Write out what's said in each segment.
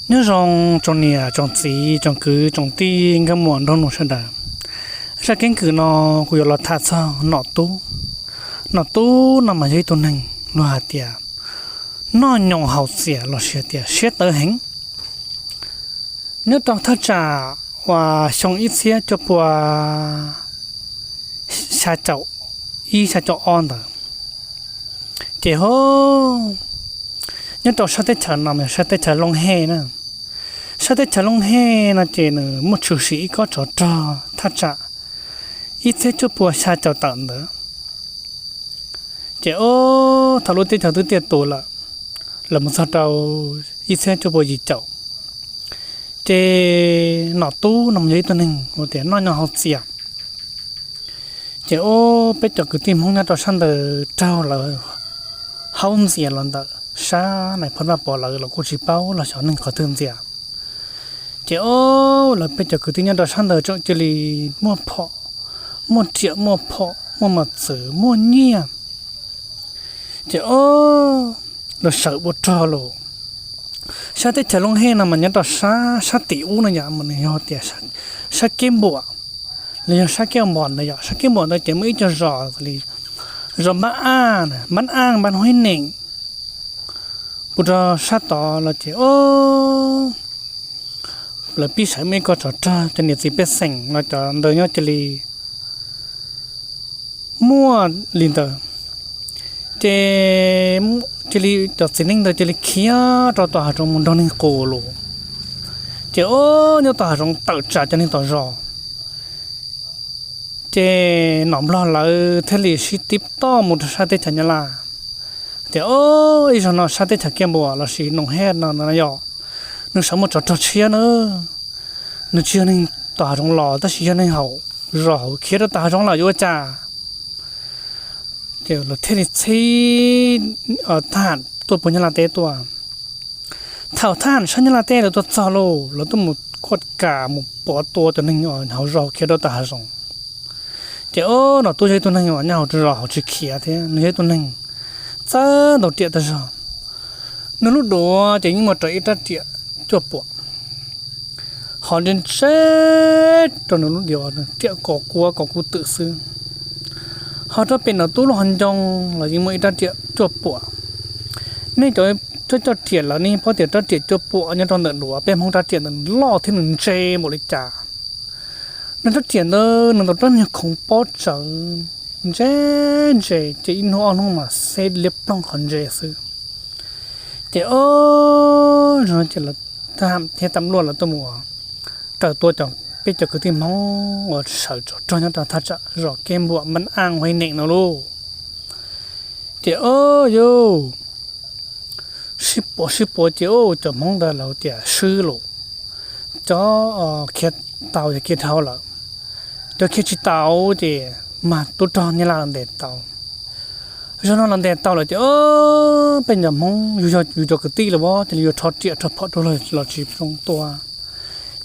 Nyob zoo tsoom niam tsoom txiv tsoom kwv tsoom tij nkauj muam nraug nus sawv daws. Zaj keeb kwm no kuv yuav los tham txog Nom Tub. Nom Tub no mas yog ib tug neeg luag hais tias noj nyoos haus txias los sis tias siab tawv heev. Nyob rau thaj tsam uas xyoo ib txhiab cuaj pua xya caum ib xya caum ob ntawd, ces ho nyob rau sab teb chaws no mas sab teb chaws Looj Hej na. Sab teb chaws Looj Hej no ces nws muaj tshwm sim ib kob tsov rog thaj tsam ib txhiab cuaj pua xya caum tawm ntawd. Ces o, thaum lub teb chaws twb tiaj tus lawm, lawv mus txog rau ib txhiab cuaj pua yim caum, ces Nom Tub no yog ib tug neeg uas tias noj nyoos haus txias. Ces o, peb cov kwv tij Hmoob nyob rau sab ntawd raug lawv haub ntxias los ntawm sab Nais Phoo Vaj Pov lawv los kuj tsis paub los xyov neeg qhov twg ntxias. Ces o, lawv peb cov kwv tij nyob rau sab ntawd tseem cia li muaj phom, muaj riam muaj phom muaj mos txwv muaj nyiaj. Ces o, lawv sawv ua rog lawm. Sab teb chaws Looj Hej no mas nyob rau sab, sab tim ub no yom, mas nws yog tias sab Kiab Npuam, los yog sab Kiab Npuam ntawd yom. Sab Kiab Npuam ntawd ces muaj ib co zos li zos Npab Aj, Npab Aj, Npab Huab Neem, puas rau sab tod los ces o, lawv pib sawv muaj ib kob tsov rog, cov niam txiv pej xeem no cov ntawd nyob cia li muaj li ntawd. Ces cia li cov txiv neej ntawd cia li khiav rau tom hav zoov mus nrog neeg qus lawm. Ces o, nyob tom hav zoov tawm tsam cov neeg tom zos. Ces Nom Nplog lawv thiaj li sib tib toj mus rau sab teb chaws Nyab Laj. Tias o, ib zaug no sab teb chaws Kiab Npuam los sis Noom Hej no yog nws sawv muaj tsov rog tshiab na. Nws tsis yog neeg tom hav zoov los tab sis yog neeg hauv zos hauv khiav rau tom hav zoov los yuav ua cas. Ces lawv thiaj li txib thab ham tuaj puag Nyab Laj teb tuaj. Thaum thab ham sab Nyab Laj teb lawv tuaj txog lauj, lawv tuaj mus kuaj kam mus pov tua cov neeg hauv zos khiav rau tom hav zoov. Ces o, Nom Tub yog ib tug neeg uas nyob hauv zos hauv tsis khiav thiab, nws yog ib tug neeg txawj ntaus riam tag zog. Nws lub duav ces yeej muaj raws ib rab riam cuaj puam, ho ntse ntse rau nws lub duav, riam kom kuv kom kuv twm xwb. Ho rau pem Nom Tub lub hauv ncoo los yeej muaj ib rab riam cuaj puam. Nej cov coj coj riam lawm nej paub tias rab riam cuaj puam nyob rau ntawm duav, peb Hmoob rab riam ntawd loj thiab nws ntse npaum li cas. Nws rab riam ntawd nws ntaus rab nyuag khoov pob tsawv ntse ntse, ces ib hnub ob hnub mas xeb liab ploog qhov ntse xwb. Ces o, ces thab ham thiab tam luaj lawv tuaj mus raws tua cov, peb cov kwv tij Hmoob uas sawv tsov rog nyob rau thaj tsam zos Kiab Npuam, Npab Aj, Huab Neem no lauj. Ces o, yus sib puav sib puav ces o, cov Hmoob ntawd lawv tias swb lawm, cov khiav tau yog khiav dhau lawm, cov khiav tsis tau ces mas tub rog Nyab Laj los ntes tau. Zaum no los ntes tau lawm ces o, peb cov Hmoob yus yog yus cov kwv tij los ua cas li yuav rho riam rho phom rau los tsis zoo tua.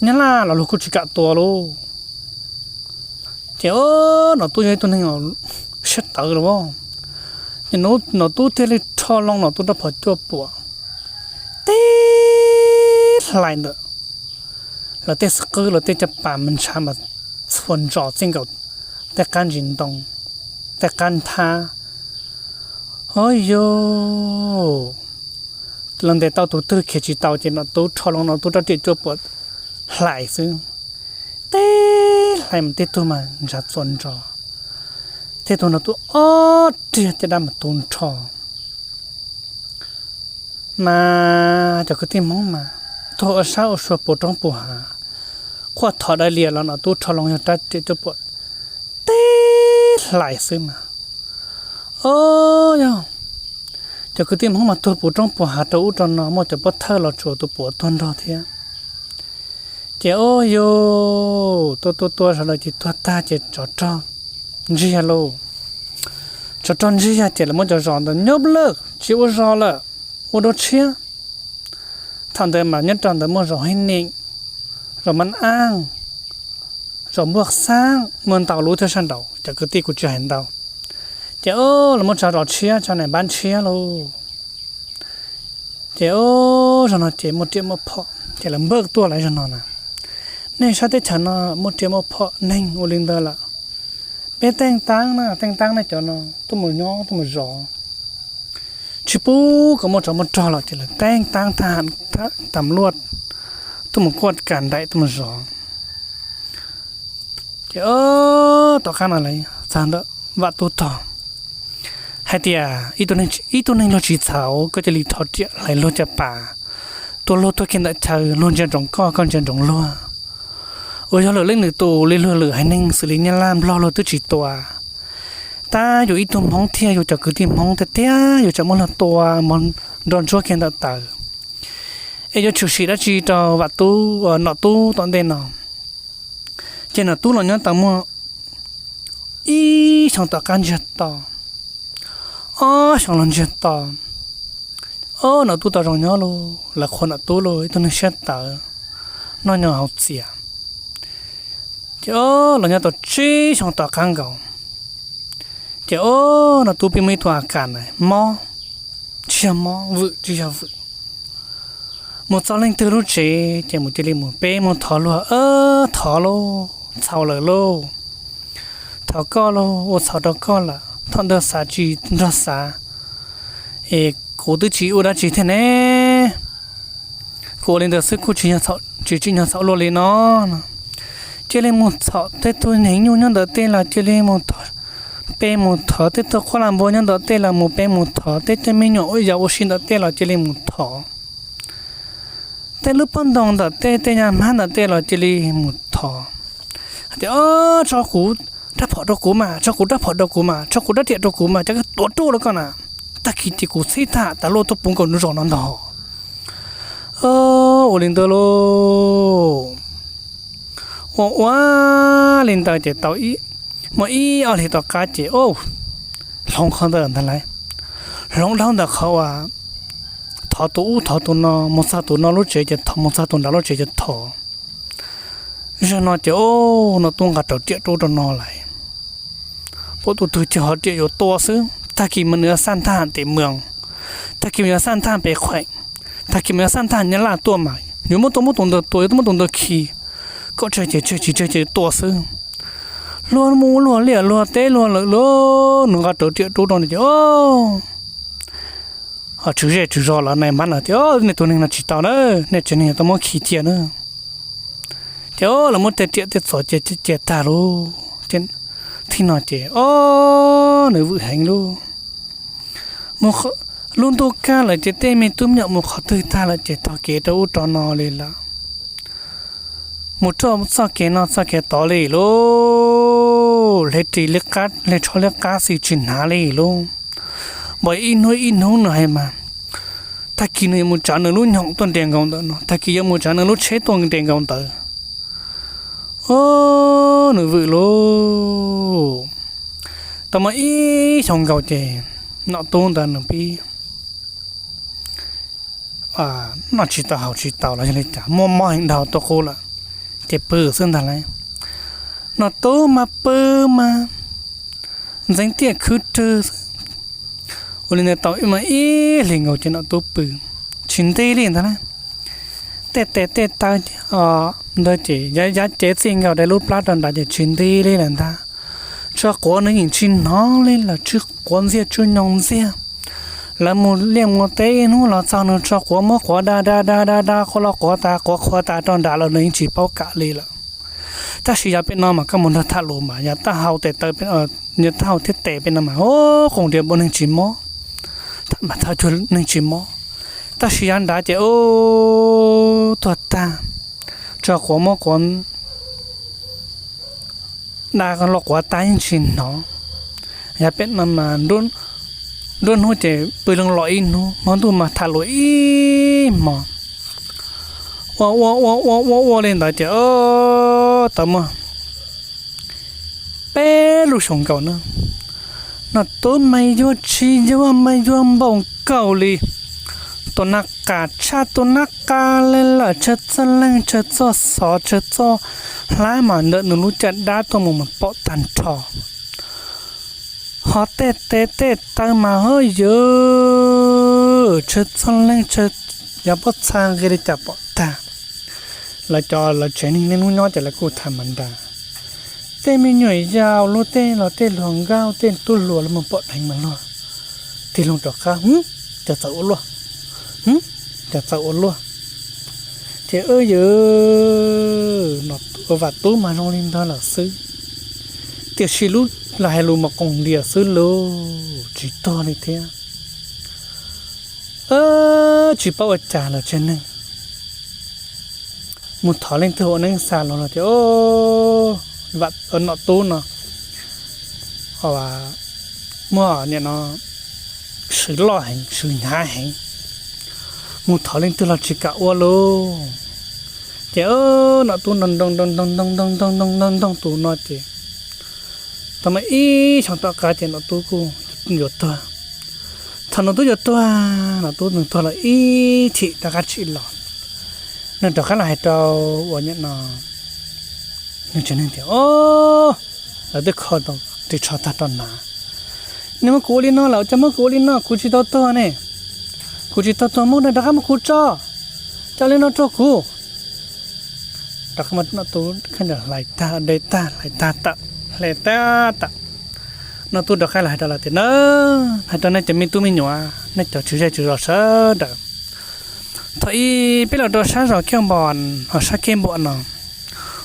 Nyab Laj los luag kuj tsis kam tua lauj. Ces o, Nom Tub yog ib tug neeg siab tawv lawm. Ces Nom Tub thiaj li rho loo Nom Tub rab phom cuaj puam tib hlais ntawm lawv tej xwb qwb, lawv tej caj pas mas ntshav mas txhua ntsos txij nkaus tej qab ntsis ntoo, tej qab nthab. O yus, los ntes tau tus twg khiav tsis tau ces Nom Tub rho loo Nom Tub rab riam cuaj puam hlais xwb, tib hlais mas tej tug mas ntshav txhua ntsos, tej tug Nom Tub ob riag tej dab mas tu nrho. Mas cov kwv tij Hmoob mas tuag ua sab ua sua puas roob puas hav, quaj thov dawb lias los Nom Tub rho loo yog rab riam cuaj puam tib hlais xwb mas. O yog, cov kwv tij Hmoob mas tuag puas roob puas hav rau ub rau no, muaj cov pov thawj los tsuas tus puav tuag nrog thiab. Ces o yus, tua tua tua sawv daws ces tuag tag ces tsov rog ntsiag lauj. Tsov rog ntsiag ces lawv muab cov zos ntawd nyob lawm tsis ua zos lawm, ua dab tshiab. Thaum ntawd mas nyob rau ntawd muaj zos Hib Neem, zos Mab Aj, zos Npuaj Xab, muaj ntau lub thiab sab nraud, cov kwv tij kuv tsis hais ntau. Ces o, lawv muab tsa zos tshiab, tsa nam npab tshiab lauj. Ces o, Zaum no ces muaj riam muaj phom ces lawv npaj tuaj lawm zaum no na. Nej sab teb chaws no muaj riam muaj phom neeg ua li ntawd lawm. Peb teej taab na, teej taab nej cov no tuaj mus nyob tuaj mus zov, tsis pub kom muaj tsov muaj rog los ces lawv teej taab thab ham tam luaj tuaj mus kuaj kam nraim tuaj mus zov. Ces tom qab no lawv txog ntawm Vam Tub tog hais tias, ib tug neeg luag tsis txhaum koj cia li thov riam hlais luag caj pas, tua luag tuag kiag ntawm chaw, luag ntsia ntsoov koj, koj ntsia ntsoov luag. Uas yog lwm leej lwm tus li luag lwm haiv neeg xws li Nyab Laj Nplog luag twb tsis tua, tab yus ib tug Hmoob thiab yus cov kwv tij Hmoob tiag tiag yus tseem muab luag tua nrog ntsuab kiag ntawm taw. Es yuav tshwm sim dab tsi rau Vam Tub, Nom Tub tom ntej no. Ces Nom Tub los nyob tau muaj ib xyoo tom qab ntsiag to, ob xyoo los ntsiag to, ob Nom Tub tau zoo nyob lauj, lawv qhuas Nom Tub lauj, ib tug neeg siab tawv, noj nyob haus txias. Ces ob los nyob tau tsib xyoo tom qab nkaus, ces ob Nom Tub pib muaj ib tug a kas na, mob tsis yog mob, vwm tsis yog vwm. Mus txog leej twg lub tsev ces mus cia li mus peb mus thov luag, thov lauj, txhaum lawm lauj, thov koj lauj, ua txhaum rau koj lawm, thaum ntawd xav tsis nrog xav, es kuv twb tsis ua dab tsi thiab ne. Kuv ua li ntawd xwb kuj tsis tsim nyog txhaum luag li no. Cia li mus thov tej tug heev nyuj nyob ntawm tej los cia li mus thov, peb mus thov tej tug qhuab lam npua nyob ntawm tej los mus, peb mus thov tej tej me nyuam ua yam ua si ntawm tej los cia li mus thov, tej lub pob ntoo ntawm tej, tej nyab hmab ntawm tej los cia li mus thov. Hais tias, tso kuv rab phom rau kuv mas, tso kuv rab phom rau kuv mas, tso kuv rab riam rau kuv mas, cov koj tuav ruj rau koj na, tag kis ces kuv txhib thaj tas luaj tuaj puv nkaus nws zos no ntag. Ua li ntawd lauj, ua ua li ntawd ces tau muaj ib ob hlis tom qab ces hloov qhov ntawd ntag lauj, hloov dhau ntawm qhov uas thov tus ub thov tus no, mus txog tus no lub tsev ces thov, mus txog tus nrad lub tsev ces thov. Zaum no ces Nom Tub nqa rawv riam rub rau no lawm, pom tus twg ces ho riam yuav tua xwb, tag kis mas nws yuav xaj nthaj tes mws, tag kis mas yuav xaj nthaj pes khueem, tag kis mas yuav xaj nthaj nyab laj tuaj mas yuav muab tua, muab tus ntawd tua, yuav muab tus ntawd khi, kom tsawg ces tsawg, tsis tsawg ces tua xwb. Luag mus luag liaj luag teb luag lawm lauj, nws nqa rawv riam rub rau no ces ho tswv zej tswv zos los nais mas lawm tias, nej tus neeg no tsis tau na, nej tsev neeg tau muab khi cia na. Ces lawv muab tej riam tej txov cia tag lauj, thib no ces ob nws vwm heev lauj. Lub ntuj kaj lawm ces tej me tub me nyuam mus qhov twg tag lawm ces taug kev rau ub rau no li lawm. Mus rau txoj kev no txoj kev tod li lauj, hle ris liab qab, hle tsho liab qab xwb tsis hnav li lauj. Npaum ib hnub ib hnub no hais mas, tag kis nws yuav mus tsav nws lub nyoog tuaj nres nkaus ntawd no, tag kis yuav mus tsav nws lub tsheb tuaj nres nkaus ntawd. Ob, nws vwm lauj. Tau muaj ib xyoo nkaus ces Nom Tub ntawd nws pib noj tsis tau haus tsis tau los yog li cas muaj mob heev dhau tuaj qub lawm, ces pw xwb ntag lauj. Nom Tub mas pw mas ntxeev tiaj khwv rwg xwb. Ua li ntawd tau ib hlis nkaus ces Nom Tub pw tsis nti li ntag lauj. Tej tes tej taw ntawd ces yav cev txij nkaus daim lub plab rau nrad ces tsis nti li lawm ntag. Tsho quav nws yeej tsis hnov li lawm, tsw quav ntxiag tsw nyoos ntxiag. Lawv mus liaj mus teb ib hnub los txog nws tsho quav muab quav da da da da da quav los quav tas quav qhuav tas rau nrad los nws yeej tsis paub kam li lawm. Tab sis yav pem no mas koj mus nrog tham lus mas yav taub hau tes taw, yav taub hau thiab tes pem no mas ub, qoos riam npaum neeg tsis mob, tham mas tham cuag neeg tsis mob. Tab sis yav nrad ces ub, tuag tag, tsho quav muab quav da los quav tas yeej tsis hnov. Yav pem no mas nruab hnub ces pw loo los ib hnub, hmo ntuj mas tham lus ib hmos. Ua ua ua ua ua ua li ntawd ces tau muaj peb lub xyoo nkaus na, Nom Tub mas yuag tsis yuag mas yuag npaum nkaus li. Tus nab qa tshaj tus nab qa li lawm, tsawg txoj leeg tsawg txoj xov tsawg txoj hlab mas ntawm nws lub caj dab tuaj mus mas pom tag nrho. Ho tej tes tej taw mas haj yam tsawg txoj leeg tsawg yog pob txha nqi li cas pom tag. Lawv cov lawv tsev neeg niaj hnub nyob ces lawv kuj tham mas nrad. Tej me nyuam yaus luag tej los tej hluas nkauj tej tub hluas los mus pom dheev mas luag tig loo rov qab, Hwb, cas txawv ua luaj, hwb, cas txawv ua luaj. Ces wb yawg Vam Tub mas zoo li ntawd lawm xwb, tiam sis lub los hais lus mas qoos ntias xwb lauj, tsis tuag li thiab. Tsis paub ua cas los tsev neeg mus thov leej twg ua neeb xa los los tias, Nom Tub no muaj nim no swv loj heev, swv hnyav heev, mus thov leej twg los tsis kam ua lauj. Ces Nom Tub nroo nroo nroo nroo nroo nroo nroo nroo nroo tus no ces tau muaj ib xyoos tom qab ces Nom Tub kuj yuav tuag. Thaum Nom Tub yuav tuag, Nom Tub nws tuag los ib chim rov qab tsim los, nws rov qab los hais rau uas nim no nws tsev neeg tias, Lawv twb kho tau ris tsho tag rau hnav, nej muab kuv ua li no lawm, cas muab kuv ua li no, kuv tsis tau tuag ne, kuv tsis tau tuag, muab rov qab muab kuv tso, cas ua li no rau kuv. Rov qab Nom Tub hlais tag, de tag, hlais tag tawm, hle tag tawm. Nom Tub rov qab los hais rau lawv tias, Na, hais rau nej cov me tub me nyuam, nej cov tswv zej tswv zos sawv daws, thaum ub peb los rau sab zos Kiaj Npos, ho sab Kiaj Npos no,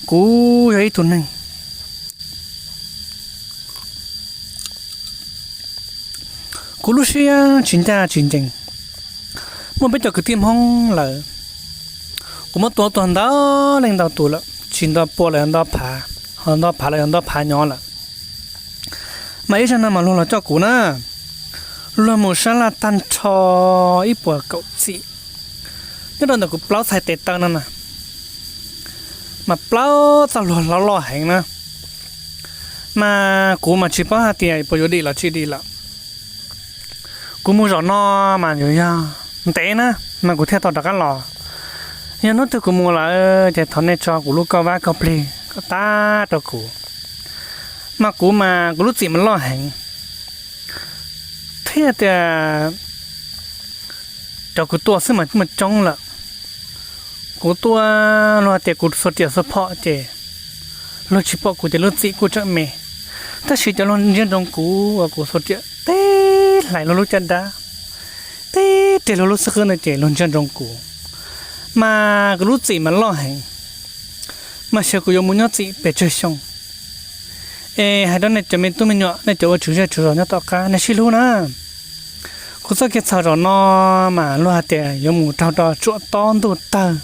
kuv yog ib tug neeg kuv lub siab tsis ncaj tsis ncees. Muaj peb cov kwv tij Hmoob lawm, kuv muab tua tuag ntau leej ntau tus lawm, tsis nto pua los yog nto phav, ho nto phav los yog nto phav nyob lawm. Mas ib zaug no mas luag los coj kuv na, luag mus sab laj tag nrho ib puas kaum txim, nyob rau ntawm kuv plaub txhais tes taw no na, mas plaub txoj hlua hlob loj heev na. Mas kuv mas tsis paub hais tias puas yuav dim los tsis dim lawm. Kuv mus zaum no mas yuav yog ntev na, mas kuv thiaj tau rov qab los. Yog hnub twg kuv mus lawm ces thov nej tso kuv lub kauj vab kauj plig kom tag rau kuv. Mas kuv mas kuv lub txim mas loj heev, thiab tias cov kuv tua xwb mas muaj coob lawm. Kuv tua, luag tias kuv xuas riam xuas phom ces luag tsis pom kuv ces lub txim kuj tseem me. Tab sis cov luag ntsia ntsoov kuv uas kuv xuas riam teb hlais luag lub caj dab, teb reg luag lub xub qwb no ces luag ntsia ntsoov kuv, mas kuv lub txim mas loj heev. Mas xyov kuv yuav mus nyob txim pes tsawg xyoo. Es hais rau nej cov me tub me nyuam, nej cov ua tswv zej tswv zos nyob tom qab, nej sib hlub na. Kuv txoj kev txhaum zaum no mas luag hais tias yuav mus raug rau tsuam tob ntuj tawg,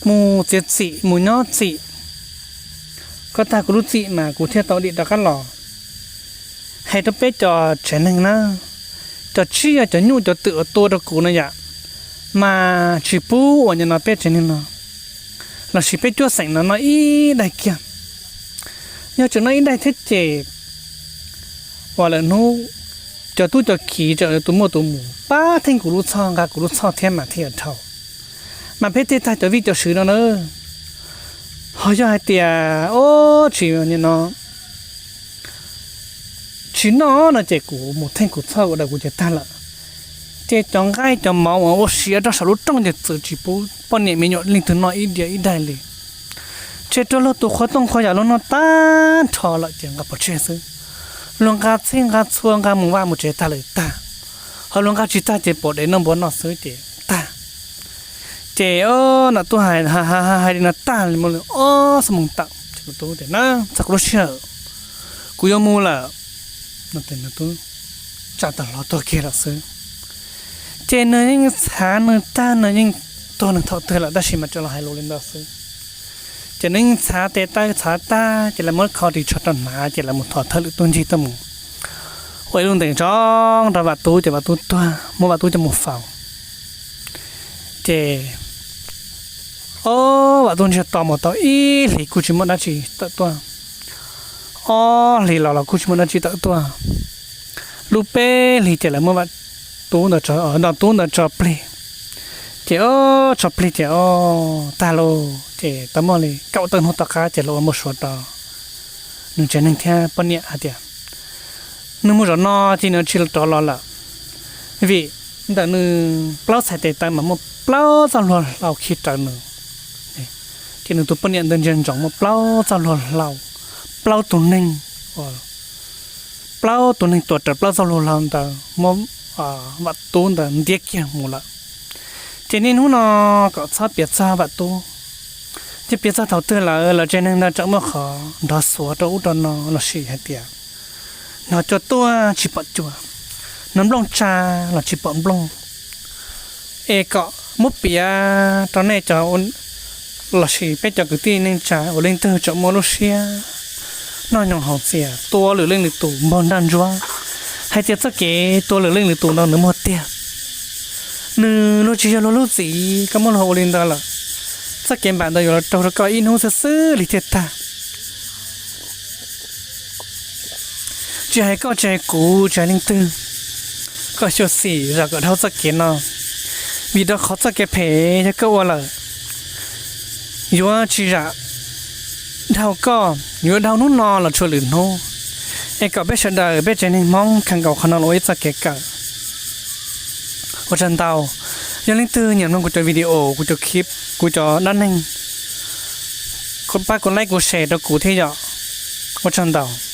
mus txiav txim mus nyob txim. Koj tag kuv lub txim mas kuv thiaj tau dim rov qab los. Hais rau peb cov tsev neeg na, cov tsiaj cov nyuj cov twm uas tua rau kuv no yom, mas tsis pub uas nim no peb tsev neeg no lossis peb cuab xeem no noj ib daig kiag. Yog tseem noj ib daig thiab ces uas lawm hnub cov tub cov kiv tseem tus muaj tus mus pab theej kuv lub txhoj, nqa kuv lub txhoj thiab mas thiaj yuav dhau. Mas peb tej tag cov vij cov sw no na, ho yog hais tias ob tsis nim no tsis noj no ces kuv mus theej kuv txhoj ua daws kuv ces tag lawm. Ces cov nqaij cov mov uas ua siav rau saum lub rooj ces txwv tsis pub poj niam me nyuam leej twg noj ib diav ib daig li. Ces rau luag tus qhua tooj qhua yam luag noj tag nrho lawm ces nqa pov tseg xwb. Luag nqa txhij nqa txhua nqa mus vaj mus tsev tag lawm tag, ho luag nqa tsis tag ces pom dev noj npua noj xwb ces tag. Ces Nom Tub hais li no tag li ob xuab moos tawm ces Nom Tub tias, Txog kuv lub sij hawm, kuv yuav mus lawm. Nom Tub tsam tawm hlo tuag kiag lawm xwb. Ces nws yeej txhav nws tag, nws yeej tuag nws thaum twg lawm tab sis mas tseem los hais lus li ntawd xwb. Ces nws yeej txhav tes taw txhav tag ces lawv muab kho ris tsho rau hnav ces lawv mus thov thawj lwm tub ncig tuaj mus ua ib lub ntees zoo rau Vam Tub ces Vam Tub tuag muab Vam Tub coj mus faus. Ces ob Vam Tub ntsiag to mus tau ib hlis kuj tsis muaj dab tsi tawm tuaj, ob hlis los los kuj tsis muaj dab tsi tawm tuaj. Lub peb hlis ces lawv muab Vam Tub ntawd, Nom Tub ntawd tso plig. Ces ob tso plig ces ob tag lauj ces tau muaj li kaum tawm hnub tom qab ces lawv ua npau suav rau nws tsev neeg thiab poj niam hais tias nws mus zaum no ces nws tsis rov los lawm, vim ntawm nws plaub txhais tes taw mas muaj plaub txoj hlua hlau khi rawv nws. Ces nws tus poj niam ntawd ntsia ntsoov muaj plaub txoj hlua hlau, plaub tus neeg, plaub tus neeg tuam raws plaub txoj hlua hlau ntawd muab Vam Tub ntawd ntiab kiag mus lawm. Ces niaj hnub no kom txhob piav txog Vam Tub, yog piav txog thaum twg lawm los tsev neeg ntawd tseem muaj qhov nrov xuav rau ub rau no lossis hais tias hnov cua tuaj tsis pom cua, hnov nplooj tsa los tsis pom nplooj. Es kom muab piav rau nej cov lossis peb cov kwv tij neej tsa ua leej twg tseem muaj lub siab noj nyoos haus txias tua lwm leej lwm tus npaug ntaj ntsuab, hais tias txoj kev tua lwm leej lwm tus no nws muaj tiag. Nws luag tsis yog luag lub txiv, koj muab luag ua li ntawd lawm, txoj kev npam ntawd yuav los raug rau koj ib hnub xwb xwb li thiaj tag. Tsis hais koj, tsis hais kuv, tsis hais leej twg, kom xyuam xim zam kom dhau txoj kev no, vim rau qhov txoj kev phem yog koj ua lawm yuav tsis zam dhau koj, yuav dhau hnub no los tshuav lwm hnub. Es kom peb sawv daws peb tsev neeg Hmoob khaws nkaus qhov no los ua ib txoj kev kawm. Ua tsaug ntau. Yog leej twg nyiam mloog kuv cov video, kuv cov clip, kuv cov dab neeg, pab kuv like kuv share rau kuv thiab yom. Ua tsaug ntau.